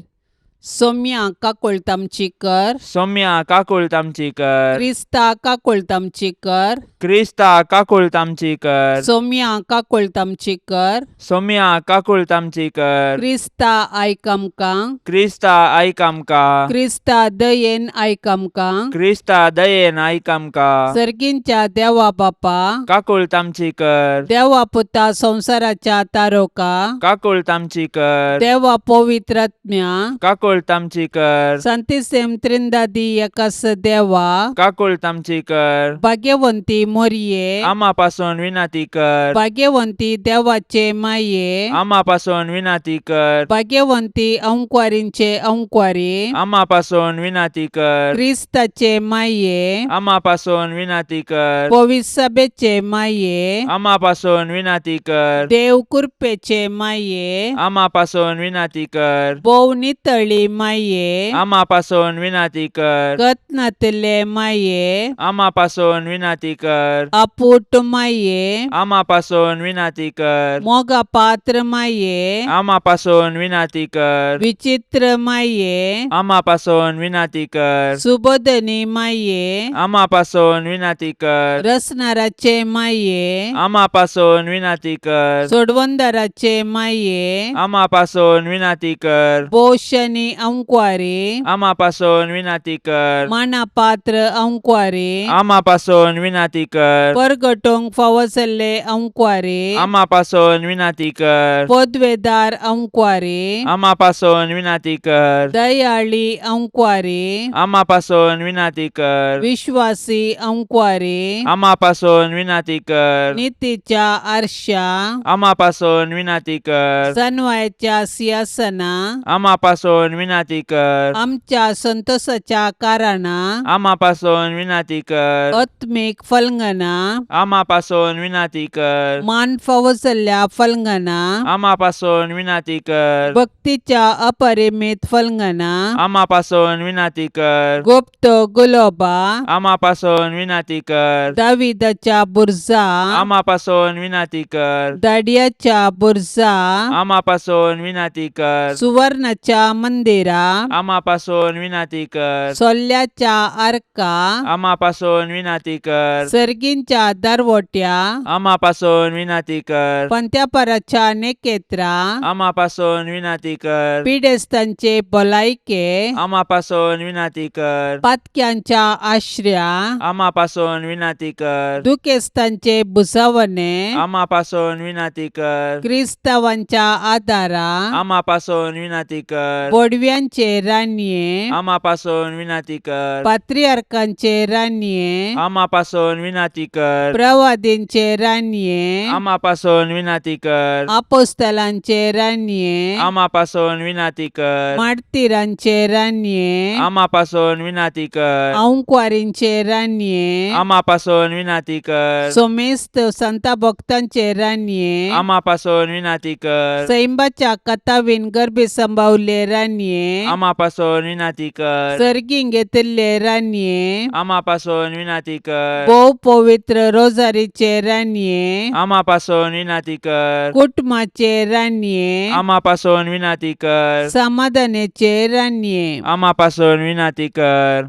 सोम्या काकुळट आमची कर. सोम्या काकुळट आमची कर. क्रिस्ता काकुळट आमची कर. क्रिस्ता काकुळट आमची कर. सोम्या काकुळट आमची कर. सोम्या काकुळट आमची कर. क्रिस्ता आयक आमकां. क्रिस्ता आयक आमकां. क्रिस्ता दयेन आयक आमकां. क्रिस्ता दयेन आयक आमकां. सर्गींच्या देवा बापा, काकुळट आमची कर. देवा पुता संवसाराच्या तारोका, काकुळट आमची कर. देवा पवित्रात्म्या, काकुळट आमची कर. संतिसेम त्रिंदादी एकास देवा, काकुळट आमची कर. भाग्यवंती मोरये, आमा पासून विनंती कर. भाग्यवंती देवाचे माये, आमा पासून विनंती कर. भाग्यवंती अंकवारींचे अंकवारी, आमा पासून विनंती कर. क्रिस्ताचे माये, आमा पासून विनंती कर. पविसभेचे माये, आमा पासून विनंती कर. देव कृपेचे माये, आमा पासून विनंती कर. भोव नितळी माये, आमा पासून विनंती कर. गत नातिल्ले माये, आमा पासून विनंती कर. आपूट माये, आमा पासून विनंती कर. मोगा पात्र माये, आमा पासून विनंती कर. विचित्र माये, आमा पासून विनंती कर. सुबोधनी माये, आमा पासून विनंती कर. रसनाराचे माये, आमा पासून विनंती कर. सोडवंदाराचे माये, आमा पासून विनंती कर. पोषणी अंकवारी, आमा पासून विनंती कर. मानापात्र अंकवारी, आमा पासून विनंती कर. परगटोंक फावो जाल्ले अंकवारी, आमा पासून विनंती कर. पदवेदार अंकवारी, आमा पासून विनंती कर. दयाळी अंकवारी, आमा पासून विनंती कर. विश्वासी अंकवारी, आमा पासून विनंती कर. नितीच्या आरशा, आमा पासून विनंती कर. सनवायच्या सिंहासना, आमा पासून विनंती कर. आमच्या संतोषाच्या कारणा, आमा पासून विनंती कर. आत्मीक फलंगना, आमा पासून विनंती कर. मान फावो जाल्ल्या फलंगना, आमा पासून विनंती कर. भक्तीच्या अपरिमित फलंगना, आमा पासून विनंती कर. गुप्त गुलोबा, आमा पासून विनंती कर. दाविदाच्या बुरजा, आमा पासून विनंती कर. दाडियाच्या बुरजा, आमा पासून विनंती कर. सुवर्णाच्या मंदिरा, आमा पासून विनंती कर. सोल्ल्याच्या आर्का, आमा पासून विनंती कर. सर्गींच्या दरवट्या, आमा पासून विनंती कर. पंत्यापराच्या नेकेत्रा, आमा पासून विनंती कर. पिडेस्तांचे भलायके, आमा पासून विनंती कर. पातक्यांच्या आश्र्या, आमा पासून विनंती कर. दुखेस्तांचे भुजावणे, आमा पासून विनंती कर. क्रिस्तावांच्या आदारा, आमा पासून विनंती कर. बोडव्यांचे रानये, आमा पासून विनंती कर. पात्रियार्कांचे रानये, आमा पासून विनंती कर. प्रवादींचे रानये, आमा पासून विनंती कर. आपोस्तलांचे रानये, आमा पासून विनंती कर. मार्तिरांचे रानये, आमा पासून विनंती कर. अंकवारींचे रानये, आमा पासून विनंती कर. सोमेस्त संता भक्तांचे रानये, आमा पासून विनंती कर. सैंबाच्या कथावीन गर्भी संभावले रानये, आमा पासून विनंती कर. सर्गीं घेतिल्ले रानये, आमा पासून विनंती कर. भोव पवित्र रोजारीचे रानये, आमा पासून विनंती कर. कुटुंबाचे रानये, आमा पासून विनंती कर. समाधानाचे रानये, आमा पासून विनंती कर.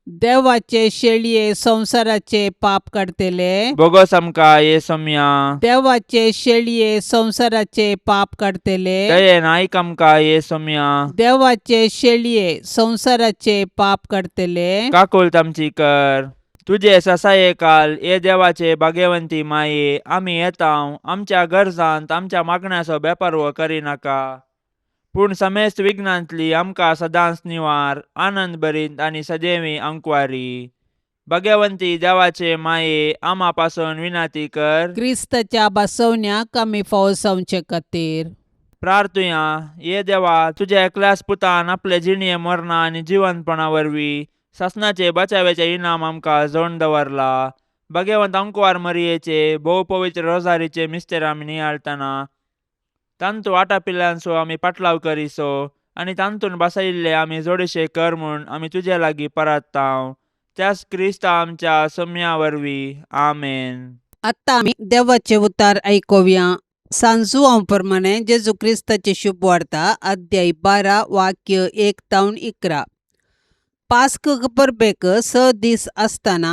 देवाचे शेळये संवसाराचे पाप काडतले, बोगस आमकां ये सोम्या. देवाचे शेळये संवसाराचे पाप काडतले, दयेन आयक आमकां ये सोम्या. देवाचे शेळये संवसाराचे पाप काडतले, काकुळट आमची कर. तुजे ससाये काल ये देवाचे भाग्यवंती माये, आमी येता आमच्या गरजांत आमच्या मागण्याचो बेपारवो करिनाका, पूण समेस्त विघ्नांतली आमकां सदांच निवार, आनंद भरीत आनी सदैवी अंकवारी. भाग्यवंती देवाचे माये, आमा पासून विनंती कर. क्रिस्ताच्या बसवण्याक आमी फावो जावचे खातीर. प्रार्थुया. ये देवा, तुज्या एकल्याच पुतान आपले जिणये मरणा आनी जिवंतपणा वरवीं सासणाचे बचाव्याचे इनाम आमकां जोडून दवरला. भाग्यवंत अंकवार मरियेचे भोव पवित्र रोजारीचे मिस्तेर आमी नियाळतना तांतू आटापिल्ल्यांचो आमी पाटलाव करिसो आनी तांतून बसयिल्ले आमी जोडशे कर म्हूण आमी तुजे लागीं परत्तांव, त्याच क्रिस्ता आमच्या सम्या वरवीं. आमेन. आतां आमी देवाचे उतार आयकुया. सांजुआंव प्रमाणे जेजू क्रिस्ताची शुभवार्ता अध्याय 12 वाक्य 1 तावन 11. पास्क परबेक 6 दीस आसतना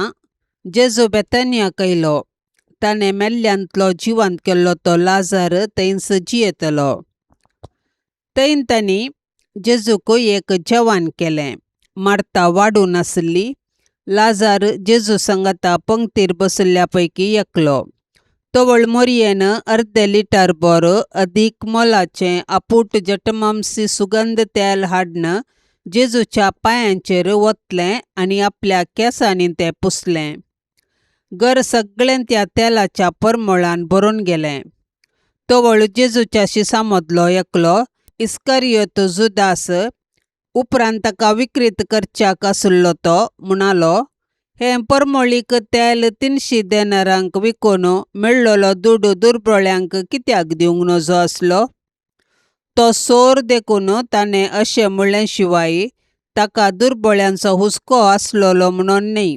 जेजू बेतानियाक आयलो. ताणें मेल्ल्यांतलो जिवंत केल्लो तो लाजार थंयच जियेतलो. थंय तांणी जेजूक एक जेवण केलें. मार्ता वाडून आसली. लाजार जेजू सांगाता पंक्तीर बशिल्ल्या पैकी एकलो. तवळ मोरयेन अर्दे लिटर बोर अदीक मोलाचें आपूट जटमामसी सुगंध तेल हाडून जेजूच्या पांयांचेर ओतलें आनी आपल्या केंसांनी तें पुसलें. घर सगळें त्या तेलाच्या परमळान भरून गेलें. तवळ जेजूच्या शिसां मदलो एकलो इस्करियोत जुदास उपरांत ताका विक्रीत करच्याक आशिल्लो तो म्हणालो, हें परमळीक तेल 300 देनारांक विकून मेळ्ळलो दुडू दुर्बळ्यांक कित्याक दिवंक नजो आसलो? तो सोर देखून ताणें अशें म्हणलें शिवाय ताका दुर्बळ्यांचो हुस्को आसलेलो म्हणून न्हय.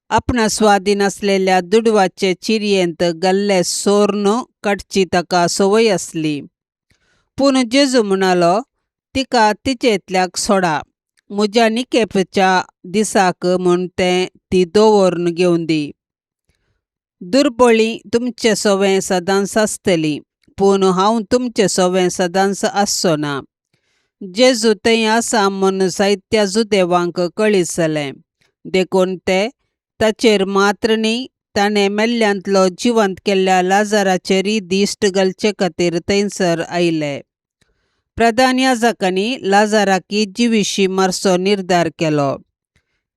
आपणा स्वाधीन आसलेल्या दुडवाचे चिरयेंत घाल्ले सोर्न काडची ताका संवय आसली. पूण जेजू म्हणालो, तिका तिचेंतल्याक सोडा. म्हज्या निकेपच्या दिसाक म्हूण तें ती दवरून घेवन दी. दुर्बळी तुमचे सवें सदांच आसतली, पूण हांव तुमचे सवें सदांच आसचो ना. जेजू थंय आसा म्हूण जायत्या जुदेवांक कळीत जालें. देखून ते ताचेर मात्र न्ही, ताणें मेल्ल्यांतलो जिवंत केल्ल्या लाजाराचेरय दिश्ट घालचे खातीर थंयसर आयले. प्रधान याजकांनी लाजाराक जिविशी मारचो निर्धार केलो.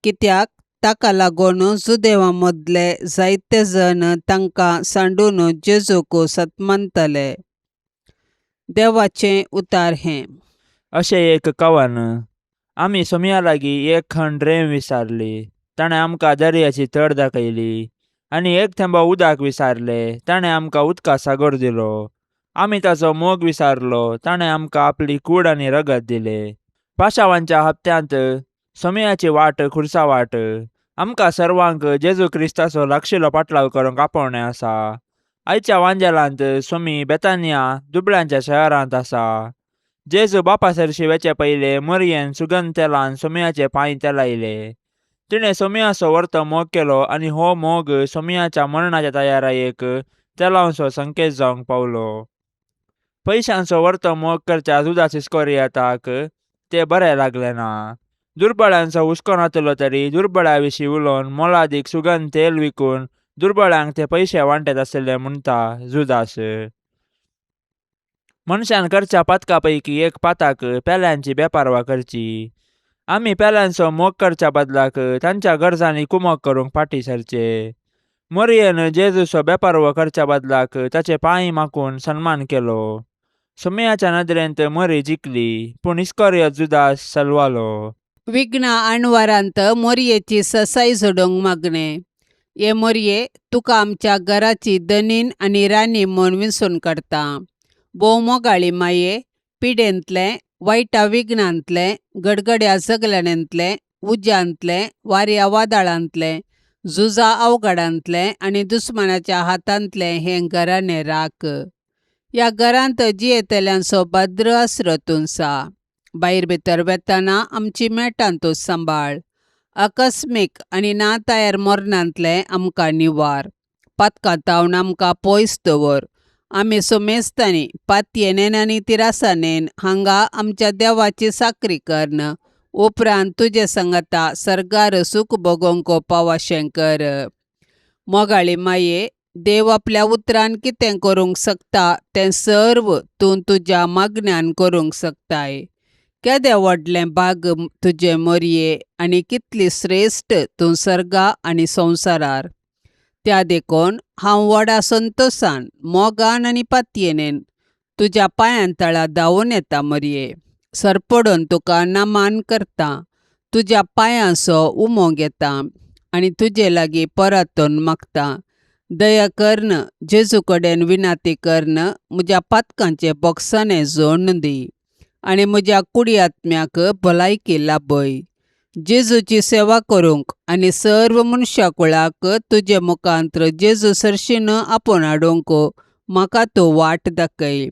कित्याक ताका लागून जुदेवां मदले जायते जण तांकां सांडून जेजूक सतमानताले. देवाचें उतार हें. अशें एक कवन. आमी सोमया लागीं एक खण रेंव विसारली, ताणें आमकां दर्याची तड दाखयली. आनी एक थेंबो उदक विसारले, ताणें आमकां उदका सागर दिलो. आमी ताचो मोग विसारलो, ताणें आमकां आपली कूड आनी रगत दिले. पाशावांच्या हप्त्यांत सोमयाची वाट खुर्सा वाट. आमकां सर्वांक जेजू क्रिस्ताचो लागशिलो पाटलाव करूंक आपोवणें आसा. आयच्या वांजेलांत सोमी बेतानिया दुबळ्यांच्या शहरांत आसा. जेजू बापा सरशी वेचे पयले मोरयेन सुगंध तेलान सोमयाचे पांय तेलायले. तिणें सोमयाचो वर्तो मोग केलो आनी हो मोग सोमयाच्या मरणाच्या तयारायेक तेलांचो संकेत जावंक पावलो. पयशांचो वर्तो मोग करच्या जुदास इस्कोरियाताक ते बरें लागलें ना. दुर्बळ्यांचो हुस्को नातलो तरी दुर्बळ्या विशीं उलोवन मोलादीक सुगंध तेल विकून दुर्बळ्यांक ते पयशे वांटत आसले म्हणटा जुदास. मनशान करच्या पातका पैकी एक पाताक पेल्यांची बेपारवा करची. आमी पेल्यांचो मोग करच्या बदलाक तांच्या गरजांनी कुमक करूंक फाटीं सरचे. मोरयेन जेजूचो बेपारवो करच्या बदलाक ताचे पांय माकून सन्मान केलो. सोमयाच्या नदरेंत मरी जिखली, पूण इस्कोरियत जुदास सलवालो. विघ्ना आणवारांत मोरयेची ससाय जोडूंक मागणें. हे मोरये, तुका आमच्या घराची धनीन आनी राणी म्हूण विंचून काडटा. भोव मोगाळी माये, पिडेंतलें, वायटा विघ्नांतलें, गडगड्या सगळ्यांतलें, उज्यांतलें, वाऱ्या वादळांतलें, झुजा अवघडांतलें आनी दुस्मानाच्या हातांतलें हें घराणें राख. ह्या घरांत जियेतल्यांचो भद्र आसरो तुमचा. भायर भितर वेतना आमची मेटां तूं सांबाळ. आकस्मीक आनी ना तयार मरणांतलें आमकां निवार. पातकां तावन आमकां पयस दवर. आमी सुमेस्तांनी पातयेनेन आनी तिरासानेन हांगा आमच्या देवाची साकरी कर्ण उपरांत तुजे सांगाता सर्गार सूख भोगोवंक पावाशें कर. मोगाळी माये, देव आपल्या उतरान कितें करूंक शकता तें सर्व तूं तुज्या मागण्यान करूंक शकताय. केदें व्हडलें भाग तुजें मोरये आनी कितली श्रेश्ठ तूं सर्गा आनी संवसारार. त्या देखून हांव व्हडा संतोशान मोगान आनी पातयेनेन तुज्या पांयां तळा धांवून येता मोरये. सरपडून तुका नमान करता. तुज्या पांयांचो उमो घेता आनी तुजे लागीं परतून मागता. दया कर्ण जेजू कडेन विनाती कर्ण म्हज्या पातकांचें बोगसाणें जोडून दी आनी म्हज्या कुडी आत्म्याक भलायकी लाभय. जेजूची सेवा करूंक आनी सर्व मनशाकुळाक तुजे मुखांत्र जेजू सरशीन आपोवन हाडूंक म्हाका तूं वाट दाखय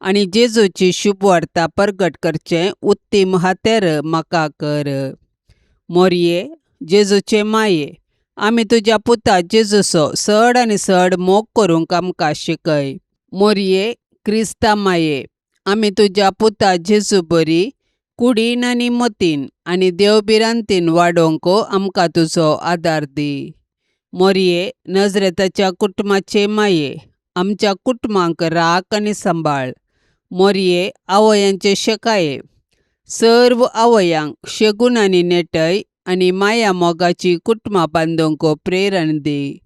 आनी जेजूची शुभवार्ता परगट करचें उत्तीम हातेर म्हाका कर. मोरये जेजूचे माये, आमी तुज्या पुता जेजूचो चड आनी चड मोग करूंक आमकां शिकय. मोरये क्रिस्ता माये, आमी तुज्या पुता जेजू बरी कुडीन आनी मतीन आनी देवभिरांतीन वाडोवंक आमकां तुजो आदार दी. मोरये नजरेताच्या कुटुंबाचे माये, आमच्या कुटुंबांक राख आनी सांबाळ. मोरये आवयांचे शेकाये, सर्व आवयांक शेगूण आनी नेटय आनी माया मोगाची कुटुंबां बांदूंक प्रेरण दी.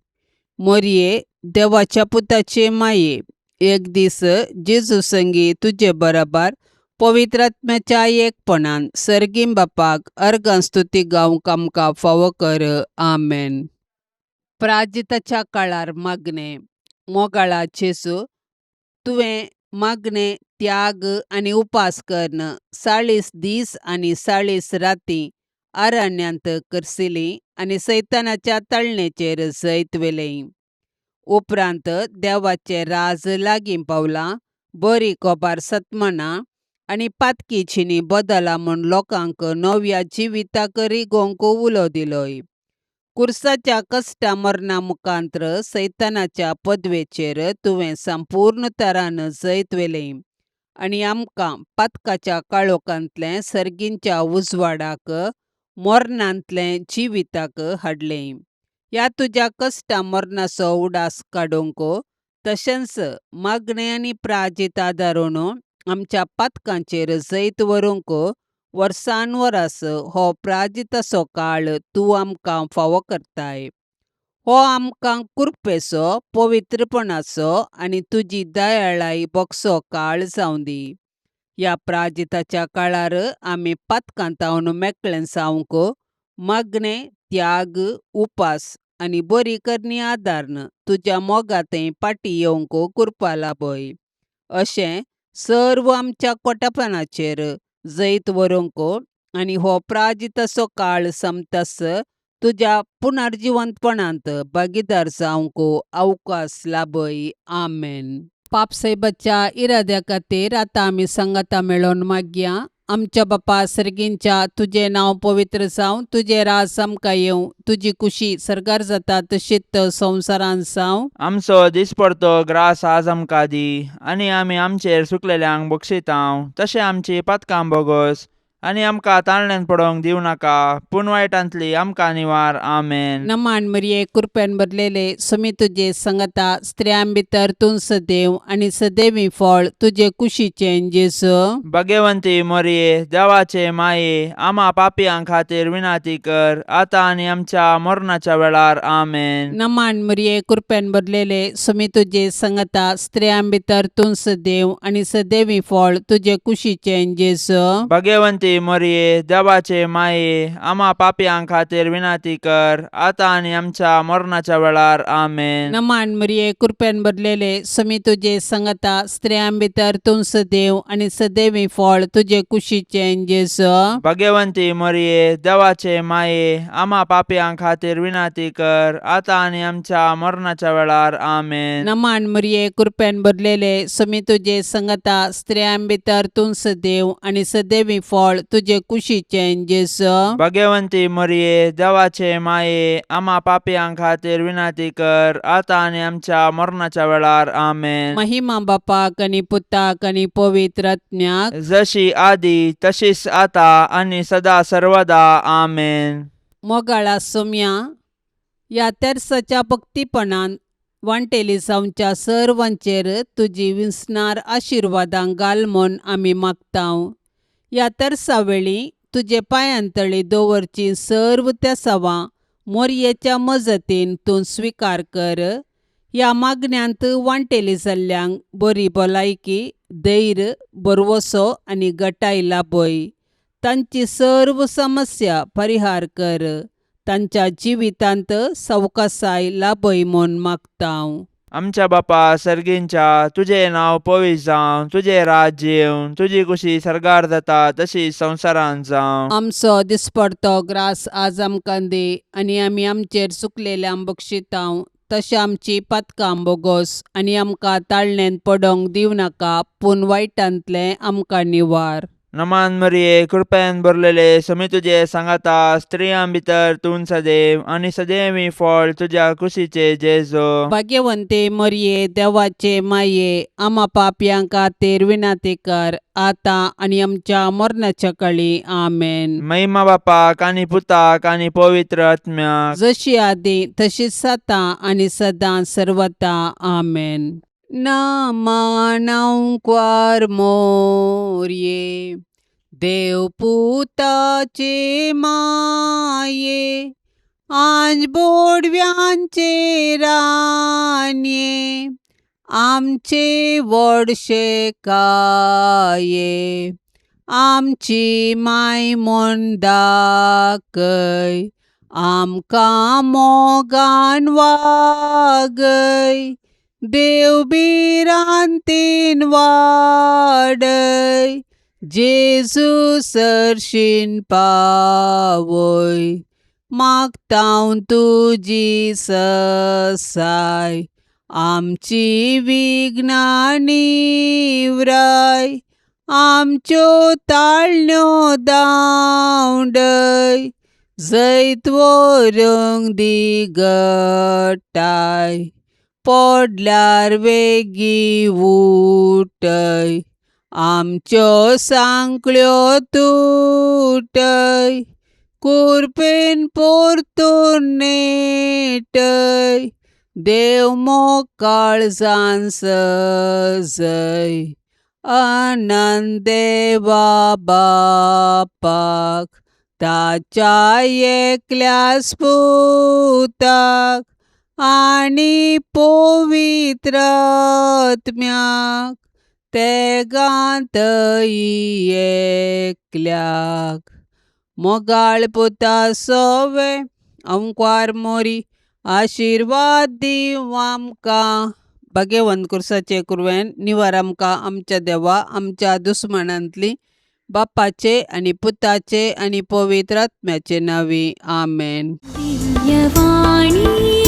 मोरये देवाच्या पुताचे माये, एक दीस जेजू संगी तुजे बरोबर पवित्र आत्म्याच्या एकपणान सर्गीं बापाक अर्गां स्तुती गावंक आमकां फावो कर. आमेन. प्राजिताच्या काळार मागणें. मोगाळा जेजू, तुवें मागणें, त्याग आनी उपास करून 40 दीस आनी 40 राती अरण्यांत करसिली आनी सैतानाच्या तळणेचेर जैत व्हेलें. उपरांत देवाचें राज लागीं पावलां, बरी खबर सतमना आनी पातकी छिनी बदला म्हूण लोकांक नव्या जिविताक रिगोवंक उलो दिलोय. कुर्साच्या कश्टा मरणा मुखांत्र सैतानाच्या पदवेचेर तुवें संपूर्ण तरान जैत व्हेलें आनी आमकां पातकाच्या काळोखांतलें सर्गींच्या उजवाडाक मरणांतलें जिविताक हाडलें. ह्या तुज्या कश्टा मरणाचो उडास काडूंक तशेंच मागणें आनी प्राजीत आदारून आमच्या पातकांचेर जैत व्हरूंक वर्सान वरास हो प्राजिताचो काळ तूं आमकां फावो करताय. हो आमकां कृपेचो, पवित्रपणाचो आनी तुजी दयाळाय भोगसो काळ जावं दी. ह्या प्राजिताच्या काळार आमी पातकां मेकळे जावंक मागणें, त्याग, उपास आनी बरी करणी आदारून तुज्या मोगांत फाटीं येवंक कृपा लाभय. अशें सर्व आमच्या कोटापणाचेर जैत व्हरूंक आनी हो प्राजिताचो काळ सोंपतास तुज्या पुनर्जिवंतपणांत भागीदार जावंक अवकाश लाभय. आमेन. पापसाहेबाच्या इराद्या खातीर आतां आमी सांगाता मेळोवन मागया. आमच्या बापा सर्गींच्या, तुजें नांव पवित्र जावं, तुजें राज आमकां येवं, तुजी कुशी सर्गार जाता तशीच संवसारांत जावं. आमचो दिसपडतो ग्रास आज आमकां दी आनी आमी आमचेर सुकलेल्यांक बक्षितांव तशें आमची पातकां बोगस आनी आमकां ताळण्यान पडोवंक दिवं नाका पूण वायटांतली आमकां निवार. आमेन. नमान मरिये, कृपेन भरलेले, सुमी तुजे संगता, स्त्रियां भितर तूं सदैव आनी सदैवी फळ तुजे कुशीचें जेजू. भगवंती मोरये, देवाचे माये, आमा पापयां खातीर विनंती कर आतां आनी आमच्या मरणाच्या वेळार. आमेन. नमान मरिये, कृपेन भरलेले, सुमी तुजे संगता, स्त्रियां भितर तूं सदैव आनी सदैवी फळ तुजे कुशीचें जेजू. भगवंती मोरये, देवाचे माये, आमा पापयां खातीर विनंती कर आतां आनी आमच्या मरणाच्या वेळार. आमेन. नमान मरिये, कृपेन भरलेले, सुमी तुजे संगता, स्त्रियां भितर तूं सदैव आनी सदैवी फळ तुजे कुशीचें जेजू. भगवंती मोरये, देवाचे माये, आमा पापयां खातीर विनंती कर आतां आनी आमच्या मरणाच्या वेळार. आमेन. नमान मरिये, कृपेन भरलेले, सुमी तुजे संगता, स्त्रियां भितर तूं सदैव आनी सदैवी फळ तुजे कुशीचें जेजू. भगवंती मोरये, देवाचे माये, आमा पापयां खातीर विनंती कर आतां आनी आमच्या मरणाच्या वेळार. आमेन. महिमा बापाक आनी पुताक आनी पवित्र आत्म्याक, जशी आदी तशीच आता आनी सदा सर्वदा. आमेन. मोगाळा सोम्या, ह्या तेर्साच्या भक्तीपणान वांटेली जावच्या सर्वांचेर तुजी विसणार आशिर्वादां घाल म्हूण आमी मागतांव. ह्या तेर्सा वेळी तुजे पांयांतळी दवरची सर्व तेसावां मोरयेच्या मजतीन तूं स्विकार कर. ह्या मागण्यांत वांटेली जाल्ल्यांक बरी भलायकी, धैर्य, भरवसो आनी गटाय लाभय. तांची सर्व समस्या परिहार कर. तांच्या जिवितांत सवकासाय लाभय म्हूण मागतांव. आमच्या बापा सर्गींच्या, तुजें नांव पवित्र जावं, तुजें राज्य येवं, तुजी कुशी सर्गार जाता तशी संवसारांत जावं. आमचो दिसपडतो ग्रास आज आमकां दी आनी आमी आमचेर चुकलेल्यांक बक्षितांव तशें आमची पातकां बोगोस आनी आमकां ताळणेंत पडोंक दिवं नाका पूण वायटांतलें आमकां निवार. नमान मरिये, कृपेन भरलेले, समी तुजे सांगाता, स्त्रियां भितर तूं सदैव आनी सदैवी फळ तुज्या कुशीचे जेजो. भाग्यवंते मरये, देवाचे माये, आमा पापयां खातीर विनंती कर आतां आनी आमच्या मरणाच्या काळी. आमेन. महिमा बापाक आनी पुताक आनी पवित्र आत्म्याक. जशी आदी तशीच आतां आनी सदां सर्वता. आमेन. नामानांक्वार मोरये, देवपुताचे माये, आंज बोडव्यांचे रानये, आमचे व्हडशे काये, आमची माय म्हूण दाखय, आमकां मोगान वागय, देव भिरांतीन वाडय, जेजू सरशीन पावय, मागता तुजी ससाय, आमची विघ्नां निवराय, आमच्यो ताळण्यो दावडय, जैत व्हरूंक दी गटाय, पडल्यार वेगीं उठय, आमच्यो सांकळ्यो तुटय, कुरपेन परतून नेटय, देव मोग काळजान सजय, अनंत देवा बापाक, ताच्या एकल्याच पुताक आनी पवित्र आत्म्याक, तेगांतय एकल्याक. मोगाळ पुता सोवे अंकवार मोरी, आशिर्वाद दीव आमकां. भाग्यवंत कुर्साचे कुरवेन निवार आमकां आमच्या देवा आमच्या दुस्मानांतली, बापाचे आनी पुताचे आनी पवित्र आत्म्याचे नांवी. आमेन. दिव्यवाणी.